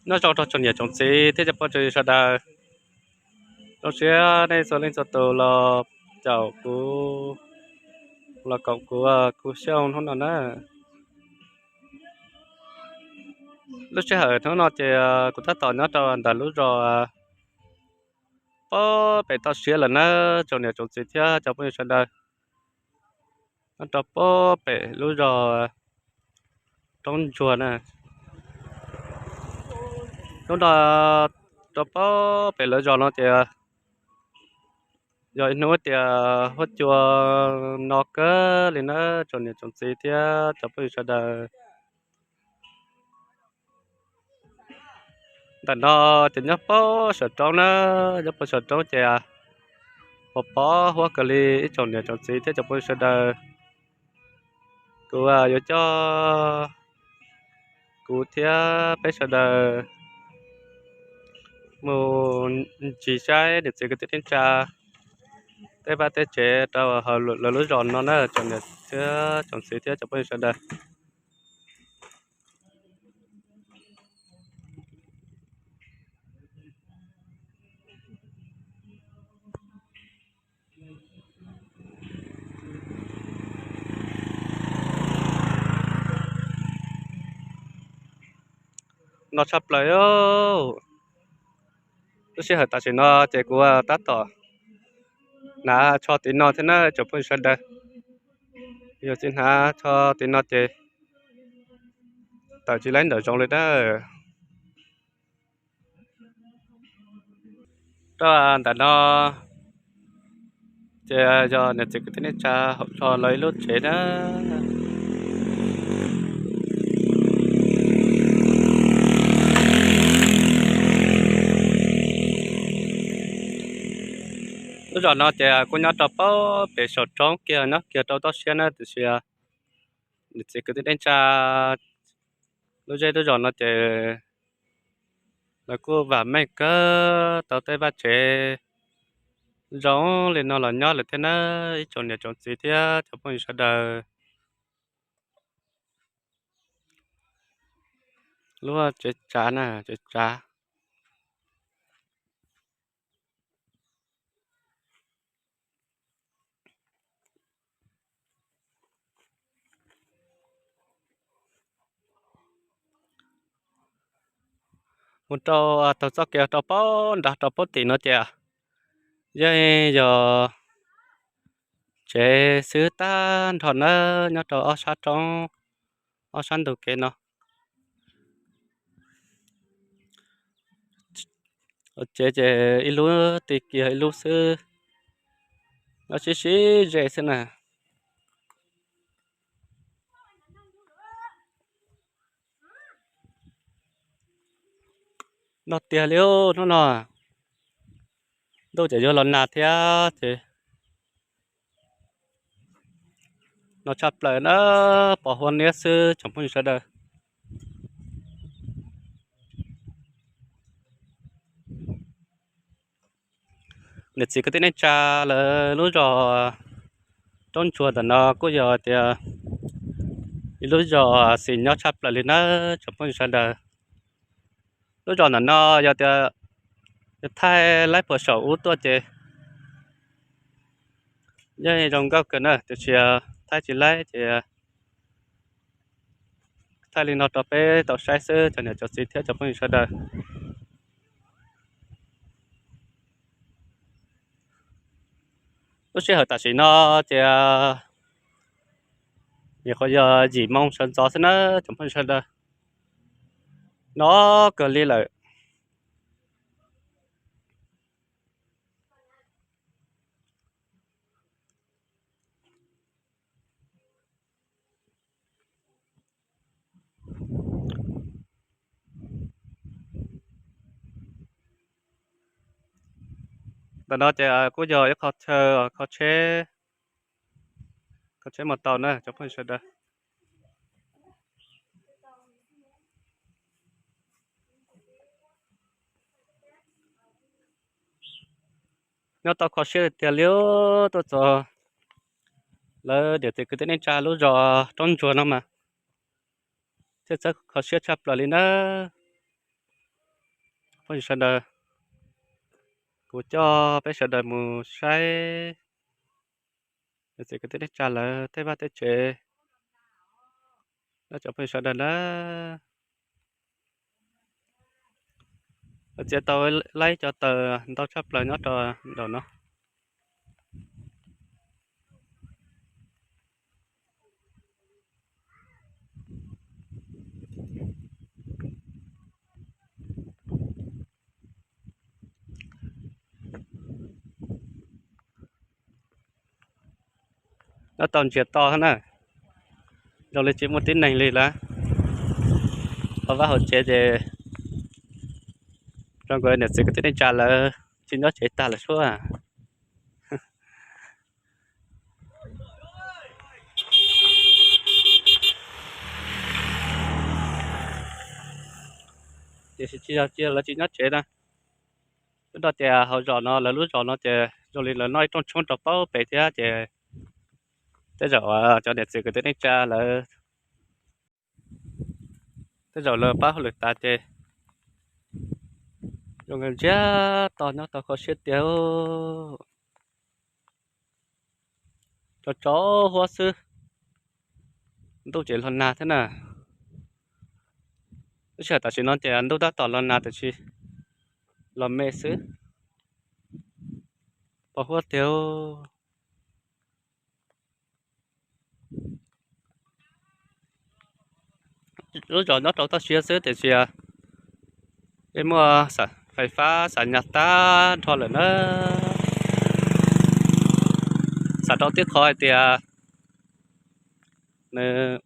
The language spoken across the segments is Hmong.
Nyob zoo rau tsoom niam tsoom txiv thiab cov phooj ywg sawv daws. Zoo siab nej txhua leej txhua tus los caum kuv, los koom kuv kuv xyooj hnub no na. Lub sij hawm hnub no ces kuv tab tom nyob rau ntawm lub zos pob pem toj siab lawm na, tsoom niam tsoom txiv thiab cov phooj ywg sawv daws. Nyob rau pob pem lub zos Roob Ntsuag na. Hnub no rau pob pem lawv zos no ces yog ib hnub tias huab cua no kawg li na, tsoom niam tsoom txiv thiab cov phooj ywg sawv daws. Ntawm no ces nyob pob saum roob na, nyob pob saum roob ces pos pob huab kawg li ib tsoom niam tsoom txiv thiab cov phooj ywg sawv daws. Kuv yuav coj kuv thiab peb sawv daws mus ncig saib niam txiv kwv tij neej tsa tej vaj tej tsev rau hauv lawv lub zos no na, tsoom niam thiab tsoom txiv thiab cov phooj ywg sawv daws. No tshaj plaws. Lub sij hawm tam sim no ces kuv tab tom hnav tsho tim no thiab na tsoom phooj ywg sawv daws. Yog tsis hnav tsho tim no ces tawm tsis laib ntawm zoov li na. Rau ntawm no ces yog niam txiv kwv tij neej tsa hauv zos lawv ib lub tsev na. Lub zos no ces kuj nyob rau pob pem saum roob kiag, nyob kiag rau toj siab na, tiam sis niam txiv kwv tij neej tsa lub zej lub zos no ces lawv kuj vam meej kawg, tau tej vaj tsev zoo li no los nyob lawm thiab na, ib tsoom niam tsoom txiv thiab cov phooj ywg sawv daws. Lub tsev tsav na, tsev tsav. Mus rau taug txoj kev rau pob nrad rau pob tim no ces yeej yog tsev xwb tag nrho na, nyob rau ob sab roob, ob sab ntug kev no. Tsev ces ib lub ti kiag ib lub xwb, nyob sib sib ze xwb na. Noj tiag li hnub no, ntuj ces yuav los nag thiab ces no tshaj plaws na, pos huab niab xwb tsoom phooj ywg sawv daws. Niam txiv kwv tij neej tsa lawv lub zos Roob Ntsuag ntawm no kuj yog tias ib lub zos xis nyob tshaj plaws li na tsoom phooj ywg sawv daws. Lub zos ntawm no yog tias thaij laib puag saum ub tuaj ces yeej zoo nkauj kawg na, tiam sis thaij tsis laib ces thaij li no rau peb tau saib xwb cov niam cov txiv thiab cov phooj ywg sawv daws. Lub sij hawm tam sim no ces nyuam qhuav yog yim moo sawv ntxov xwb na tsoom phooj ywg sawv daws, no kawg li lawm. Ntawm no ces kuj yog ib qho chaw kho tsheb, kho tsheb mus tau na cov phooj ywg sawv daws. Nyob tau kho siab tiag li, tuaj txog lawv niam txiv kwv tij neej tsa lub zos Roob Ntsuag no mas thiaj txawj kho siab tshaj plaws li na. Phooj ywg sawv daws, kuv coj peb sawv daws mus saib niam txiv kwv tij neej tsa lawv tej vaj tej tsev no cov phooj ywg sawv daws na. Lawv txiav tau laib cov taws ntau tshaj plaws nyob rau nraum no. Nyob tau ntsiag to na, zoo li tsis muaj tib neeg li lawm. Hauv vaj hauv tsev ces zoo nkaus niam txiv kwv tij neej tsa lawv tsis nyob tsev tag lawm suab. Tiam sis tsis yog cia lawv tsis nyob tsev na. Twb no ces hauv zos no, lawv lub zos no ces zoo li lawv noj ib rooj tshoob rau paub pem thiab ces tej zaum cov niam txiv kwv tij neej tsa lawv, tej zaum lawv pab hauj lwm tas ces zoo ntsiag to nyob tau kho siab tiag. Tsaus tsaus huab xwb, ntuj tseem los nag thiab na. Lub sij hawm tam sim no ces ntuj tab tom los nag tiam sis los me xwb, pos huab tiag. Lub zos nyob rau toj siab xwb tiam sis yeej muaj fais fab xa nyas tag nrho lawm na. Xa rau tib qho hais tias nws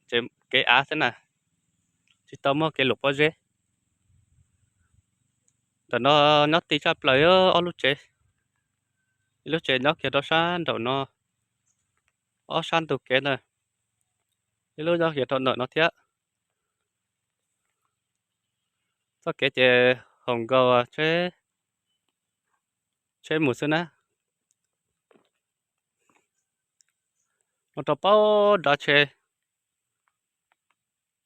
tseem kev av xwb na, tsis tau muaj kev lum pob zeb. Ntawm no nyob ti tshaj plaws ob lub tsev, ib lub tsev nyob kiag rau sab nraum no, ob sab ntug kev na, ib lub nyob kiag rau ntawm no thiab. Txoj kev ces haum nkaus tsheb mus xwb na. Nyob rau paub nrad tsheb,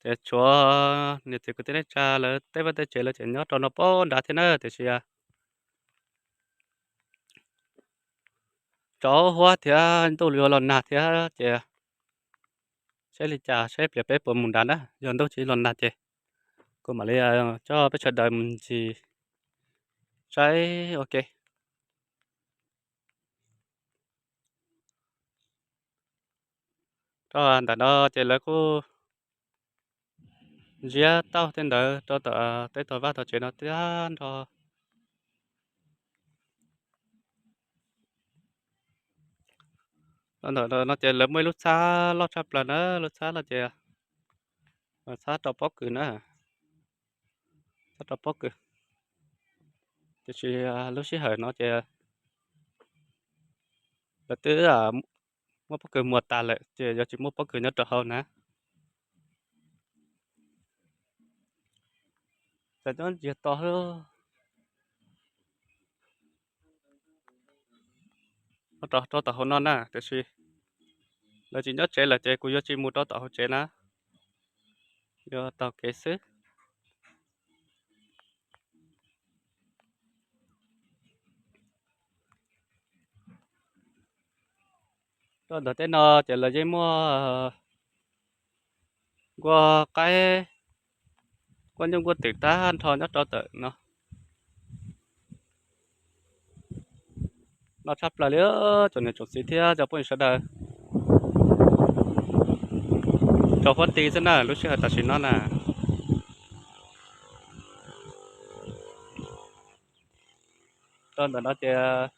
ces tshuav niam txiv kwv tij neej tsa lawv tej vaj tej tsev lawv ces nyob rau no paub nrad thiab na tiam sis tsaus huab thiab ntuj yuav los nag thiab ces saib li cas saib pliag peb puas mus nrad na, yog ntuj tsis los nag ces kuv mam li coj peb sawv daws mus ntsis saib ua ke. Rau ntawm no ces lawv kuj ntsiab tauj tej ntawd rau tom tej tog vaj tog tsev no thiab nrho. Ntawm no ces lawv muaj ib lub txhab loj tshaj plaws na, lub txhab no ces txhab rau pob kws na, txhab rau pob kws. Tiam sis lub sij hawm no ces lawv twb muab pob kws muag tas lawm ces yog tsis muaj pob kws nyob rau hauv na. Ces nyob ntsiag to rau tom hauv no na, tiam sis lawv tsis nyob tsev lawm ces kuv yuav tsis mus rau tom hauv tsev na, yuav taug kev xwb. Rau ntawm tej no ces lawv yeej muaj nkuaj qaib, nkuaj nyuj nkuaj twm tag nrho nyob rau ntawm no. Loj tshaj plaws li tsoom niam tsoom txiv thiab cov phooj ywg sawv daws. Rau huab ti xwb na lub sij hawm tam sim no na. Rau ntawm no ces,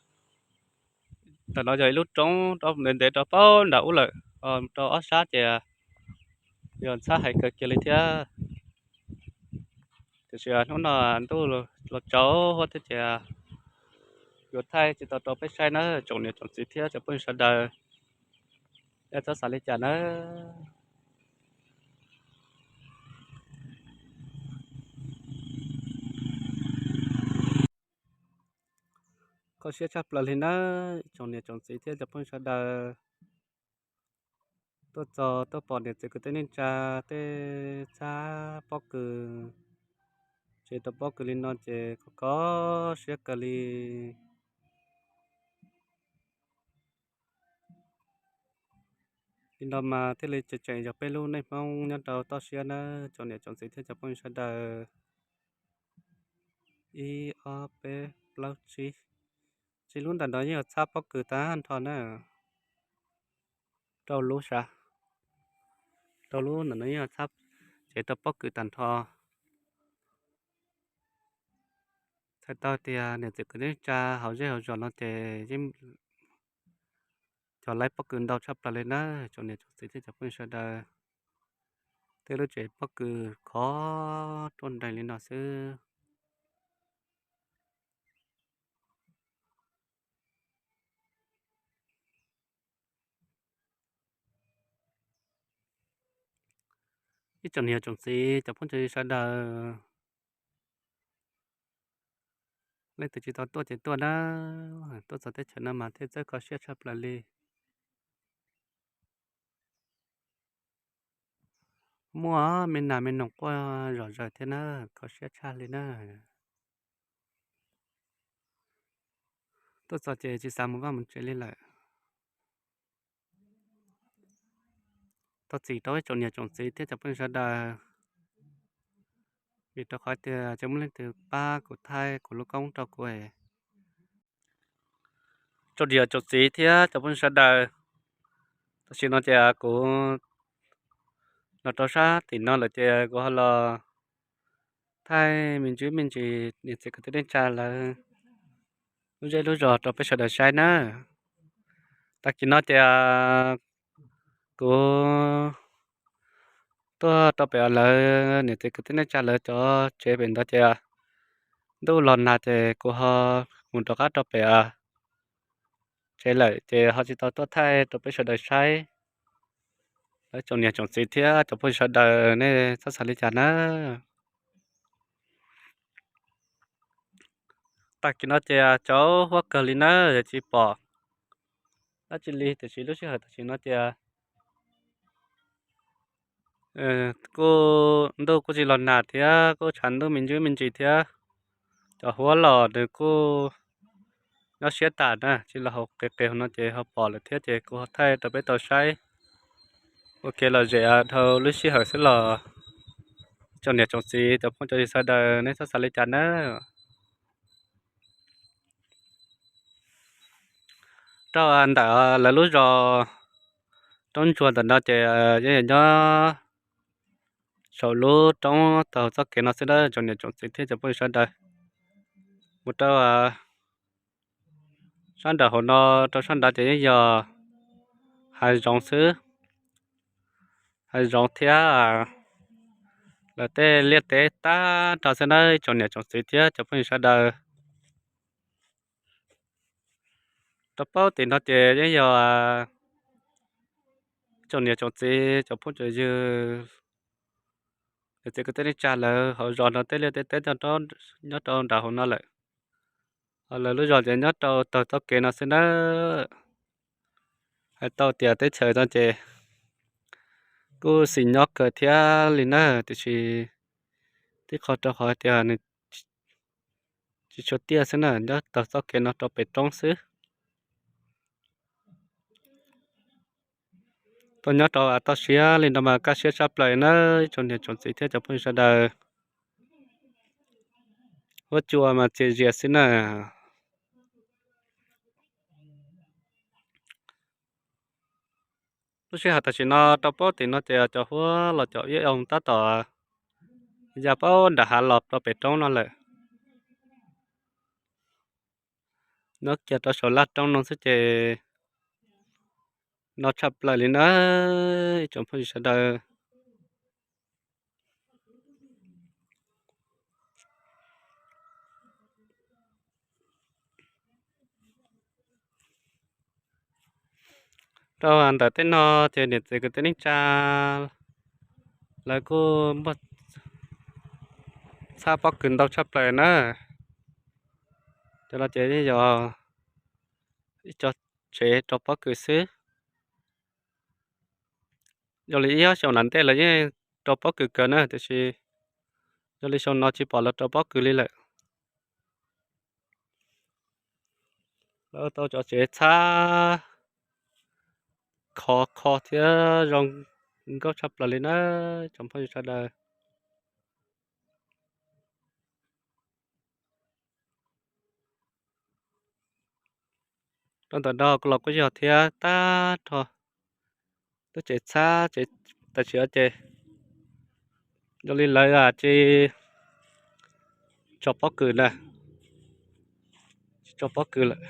ntawm no yog ib lub roob ntev ntev rau paub nram ub lawm, rau ob sab ces yog ntxhab heev kawg kiag li thiab. Tiam sis hnub no ntuj los tsaus huab thiab ces yuav thaij tsis tau rau peb saib na tsoom niam tsoom txiv thiab cov phooj ywg sawv daws, nej txhob xav li cas nawb. Kho siab tshaj plaws li nawb tsoom niam tsoom txiv thiab cov phooj ywg sawv daws. Tuaj txog tuaj pom niam txiv kwv tij neej tsa tej txhab pob kws, Ces rau pob kws li no ces kho kho siab kawg li. Li no mas thiaj li tseem tseem yog peb lub neej Hmoob nyob rau toj siab na, tsoom niam tsoom txiv thiab cov phooj ywg sawv daws. Ib ob peb plaub tsib, tsib lub ntawm no yeej yog txhab pob kws tag nrho na. Rau lub sav, rau lub ntawm no yeej yog txhab, ces rau pob kws tag nrho. Txhais tau tias niam txiv kwv tij neej tsa hauv zej hauv zos no ces yeej cov laib pob kws ntau tshaj plaws li na, tsoom niam tsoom txiv thiab cov phooj ywg sawv daws. Tej lub tsev pob kws khov ruaj nrees li no xwb. Ib tsoom niam tsoom txiv cov phooj ywg sawv daws, leej twg tsis tau tuaj ces tuaj na, tuaj txog teb chaws no mas thiaj txawj kho siab tshaj plaws li. Muaj me nas me noog quaj zom zaws thiab na, kho siab tshaj li na. Tuaj txog ces tsis xav mus vaj mus tsev li lawm. Thov txim rau ib tsoom niam tsoom txiv thiab cov phooj ywg sawv daws, vim rau qhov tias tsis muaj leej twg pab kuv thaij kuv lub koob rau kuv. Tsoom niam tsoom txiv thiab cov phooj ywg sawv daws, tam sim no ces kuv los rau sab tim no lawm ces kuv ho los thaij me ntsis me ntsis niam txiv kwv tij neej tsa lawv lub zej lub zos rau peb sawv daws saib na. Tag kis no ces kuv tuaj rau pem lawv niam txiv kwv tij neej tsa lawv cov tsev pem ntawd ces ntuj los nag ces kuv ho mus rov qab rau pem tsev lawm ces ho tsis tau tuaj thaij rau peb sawv daws saib. Lawv tsoom niam tsoom txiv thiab cov phooj ywg sawv daws nej txhob xav li cas na. Tag kis no ces caum huab kawg li na, yog tsis pom dab tsi li, tiam sis lub sij hawm tam sim no ces kuj ntuj kuj tsis los nag thiab kuj tshav ntuj me ntsis me ntsis thiab. Cov huab los nws kuj nyob siab tas na, tsis los hauv qis qis no ces ho pom lawm thiab ces kuv ho thaij rau peb tau saib ua kev lom zem dhau lub sij hawm xwb los tsoom niam tsoom txiv cov phooj cov ywg sawv daws nej txhob xav li cas na. Rau ntawm lawv lub zos roob ntsuag ntawm no ces yeej yog nyob saum lub roob taug txoj kev no xwb na tsoom niam tsoom txiv thiab cov phooj ywg sawv daws. Mus rau sab nram hauv no rau sab nrad ces yeej yog hav zoov xwb, hav zoov thiab lawv tej liaj teb tag nrho xwb na tsoom niam tsoom txiv thiab cov phooj ywg sawv daws. Rau paub tim no ces yeej yog tsoom niam tsoom txiv cov phooj cov ywg, niam txiv kwv tij neej tsa lawv hauv zos no tej liaj tej teb nyob rau nram hauv no lawm. Lawv lub zos ces nyob rau taug txoj kev no xwb nawb. Hais tau tias teb chaws no ces kuj xis nyob kawg thiab li na, tiam sis tib qho rau qhov tias nws tsis tshua tiaj xwb na, nyob taug txoj kev no rau pem roob xwb. Tuaj nyob rau toj siab li no mas kaj siab tshaj plaws na, ib tsoom niam tsoom txiv thiab cov phooj ywg sawv daws. Huab cua mas txias zias xwb na. Lub sij hawm tam sim no rau paub tim no ces cov huab los cov ib oo tab tom ya paub nram hav los rau pem roob no lawm. Nyob kiag rau saum laj roob no xwb ces no tshaj plaws li na, ib tsoom phooj ywg sawv daws. Rau ntawm tej no ces niam txiv kwv tij neej tsa lawv kuj muaj txhab pob kws ntau tshaj plaws na. Cov no ces yog ib co tsev rau pob kws xwb. Yog li ib ob xyoos nram ntej lawv yeej rau pob kws kawg na, tiam sis Yog li xyoo no tsis pom lawv rau pob kws li lawm. Lawv tau cov tsev txhab khov kho thiab zoo nkauj tshaj plaws li na, tsoom phooj ywg sawv daws. Rau ntawm no los kuj yog thiab, tag nrho lub tsev txhab, tsev tam sim no ces zoo li lawv tsis tso pob kws na, tsis tso pob kws lawm.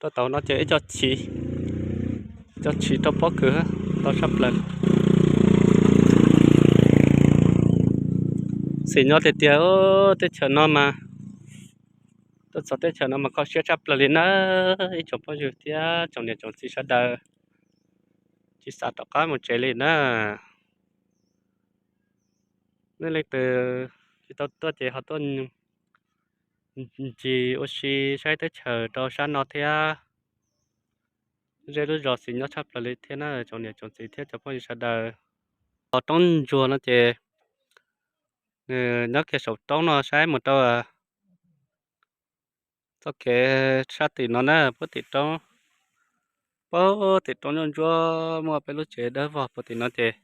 Rau tau no ces ib co chiv, co chiv rau pob kws tau tshaj plaws. Xim nyob tiag tiag, teb chaws no mas, tuaj txog teb chaws no mas kho siab tshaj plaws li na, ib tsoom phooj ywg thiab tsoom niam tsoom txiv sawv daws. Tsis xav rov qab mus tsev li na. Nej leej twg tsis tau tuaj ces ho tuaj ncig ua si saib teb chaws rau sab no thiab. Zej lub zos xim nyob tshaj plaws li thiab na tsoom niam tsoom txiv thiab cov phooj ywg sawv daws. Qhov roob ntsuag no ces nws nyob kiag saum roob no saib mus rau txoj kev sab tim no na, puag tim roob, puag tim roob ntsuab ntsuab muaj peb lub tsev dawb vog puag tim no ces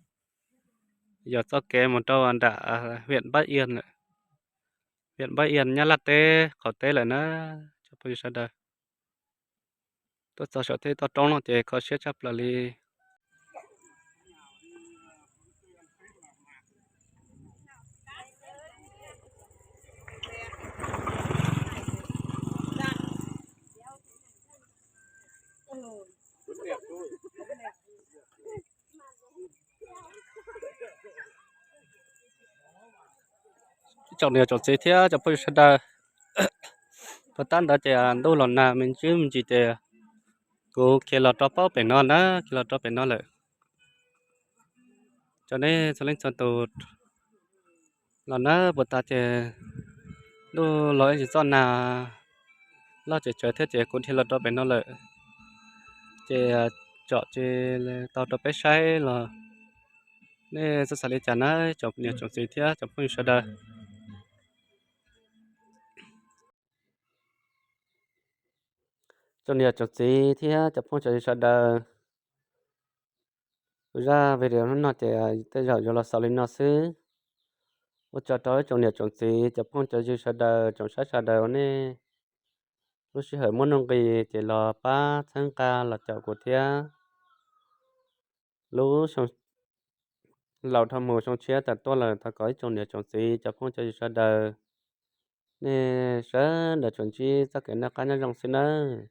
yog txoj kev mus rau nram huyện Bắc Yên, huyện Bắc Yên Nyab Laj teb qaum teb lawm na, cov phooj ywg sawv daws. Tuaj txog saum tej toj roob no ces kho siab tshaj plaws li. Tsoom niam tsoom txiv thiab cov phooj ywg sawv daws, puag ta ntawd ces ntuj los nag me ntsis me ntsis ces kuv khiav los rau pob pem no na, khiav los rau pem no lawm. Cov nej txhua leej txhua tus los na, puag ta ces ntuj los ib ntsis txoj nag loj tsem tsawv thiab ces kuv dhia los rau pem no lawm. Ces tsom tsis tau rau peb saib los nej txhob xav li cas na, tsoom niam tsoom txiv thiab cov phooj ywg sawv daws. Tsoom niam tsoom txiv thiab cov phooj cov ywg sawv daws, kuv zaj video hnub no ces tej zaum yuav los xaus li no xwb. Ua tsaug rau ib tsoom niam tsoom txiv cov phooj cov ywg sawv daws, tsoom saib sawv daws uas nej lub sij hawm muaj nuj nqis ces los pab txhawb nqa los caum kuv thiab. Lub xyoo laus dhau mus xyoo tshiab tawm tuaj lawm, thov kom ib tsoom niam tsoom txiv cov phooj cov ywg sawv daws, nej sawv daws tsuas ntsib txoj kev noj qab nyob zoo xwb nawb.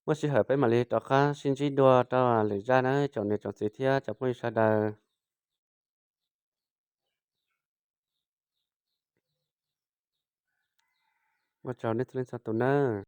Muaj sij hawm peb mam li rov qab sib ntsib dua rau lwm zaj na tsoom niam tsoom txiv thiab cov phooj ywg sawv daws. Ua tsaug nej txhua leej txhua tus nawb.